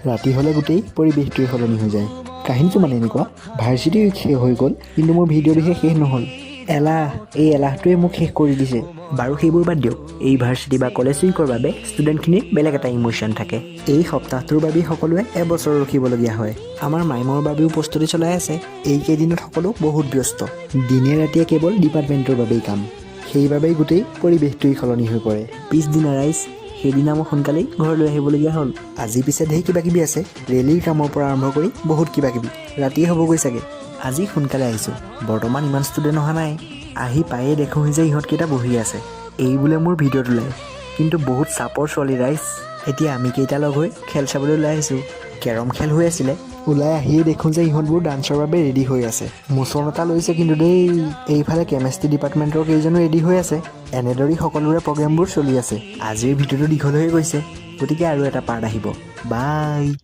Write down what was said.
ৰাতি হ'লে গোটেই পৰিৱেশটোৱে সলনি হৈ যায়। কাহিনীটো মানে এনেকুৱা, ভাৰ্চিটি উইক শেষ হৈ গ'ল, কিন্তু মোৰ ভিডিঅ'টোহে শেষ নহ'ল। এলাহ, এই এলাহটোৱে মোক শেষ কৰি দিছে। বাৰু, সেইবোৰ বাদ দিয়ক। এই ভাৰ্চিটি বা কলেজ উইকৰ বাবে ষ্টুডেণ্টখিনিৰ বেলেগ এটা ইম'শ্যন থাকে। এই সপ্তাহটোৰ বাবেই সকলোৱে এবছৰ ৰখিবলগীয়া হয়। আমাৰ মাইমৰ বাবেও প্ৰস্তুতি চলাই আছে। এইকেইদিনত সকলো বহুত ব্যস্ত। দিনে ৰাতিয়ে কেৱল ডিপাৰ্টমেণ্টৰ বাবেই কাম। সেইবাবেই গোটেই পৰিৱেশটোৱেই সলনি হৈ পৰে। পিছদিনা ৰাইজ, সেইদিনা মই সোনকালেই ঘৰলৈ আহিবলগীয়া হ'ল। আজি পিছে ঢেৰ কিবা কিবি আছে, ৰেলীৰ কামৰ পৰা আৰম্ভ কৰি বহুত কিবা কিবি। ৰাতিয়ে হ'বগৈ চাগে। আজি সোনকালে আহিছোঁ। বৰ্তমান ইমান ষ্টুডেণ্ট অহা নাই। আহি পায়ে দেখোঁহি যে ইহঁতকেইটা বহি আছে। এই বোলে মোৰ ভিডিঅ'ত ওলায়, কিন্তু বহুত চাপৰ ছোৱালী ৰাইজ। এতিয়া আমি কেইটা লগ হৈ খেল চাবলৈ ওলাই আহিছোঁ। কেৰম খেল হৈ আছিলে। ওলাই আহিয়ে দেখোঁ যে ইহঁতবোৰ ডান্সৰ বাবে ৰেডি হৈ আছে। মোচন এটা লৈছে কিন্তু দেই। এইফালে কেমেষ্ট্ৰি ডিপাৰ্টমেণ্টৰ কেইজনো ৰেডি হৈ আছে। এনেদৰেই সকলোৰে প্ৰগ্ৰেমবোৰ চলি আছে। আজিৰ ভিডিঅ'টো দীঘল হৈ গৈছে, গতিকে আৰু এটা পাৰ্ট আহিব। বাই।